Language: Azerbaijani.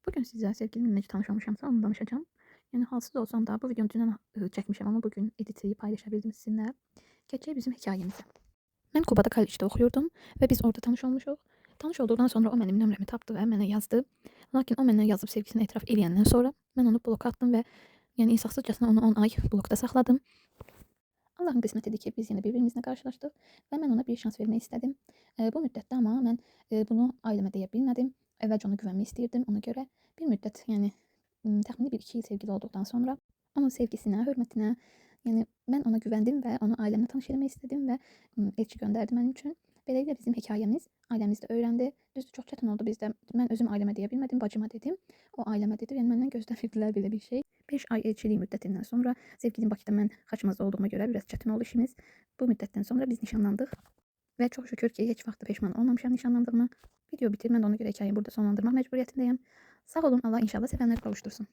Bugün sizə sevgilimlə necə tanış olmuşamsa onu danışacağam. Yəni halsız olsam da bu videonu dünən çəkmişəm, amma bugün editləyib paylaşa bildim sizinlə. Keçək bizim hekayəmizə. Mən Kubada kollecdə oxuyurdum və biz orada tanış olmuşuq. Tanış olduqdan sonra o mənim nömrəmi tapdı və mənə yazdı. Lakin o mənə yazıb sevgisini etiraf eləyəndən sonra mən onu bloka atdım və yəni insafsızcasına onu 10 ay blokda saxladım. Allahın qismətidir ki, biz yenə bir-birimizlə qarşılaşdıq və mən ona bir şans vermək istədim. Bu müddətdə amma mən bunu ailəmə deyə bilmədim. Əvvəlcə ona güvənmək istəyirdim. Ona görə bir müddət, yəni təxmini bir 2 il sevgili olduqdan sonra onun sevgisinə, hörmətinə, yəni mən ona güvəndim və onu ailəmlə tanış eləmək istədim və elçi göndərdi mənim üçün. Beləliklə bizim hekayəmiz ailəmiz də öyrəndi. Düzdür, çox çətin oldu bizdə. Mən özüm ailəmə deyə bilmədim, bacıma dedim. O ailəmə dedi. Yəni məndən gözləmirdilər belə bir şey. 5 ay elçilik müddətindən sonra sevgilim Bakıda, mən Xaçmazda olduğuma görə biraz çətin oldu işimiz. Bu müddətdən sonra biz nişanlandıq. Və çox şükür ki, heç vaxt da peşman olmamışam nişanlandığıma. Video bitir. Mən də ona görə hekayəni burada sonlandırmaq məcburiyyətindəyəm. Sağ olun. Allah inşallah sevənləri qavuştursun.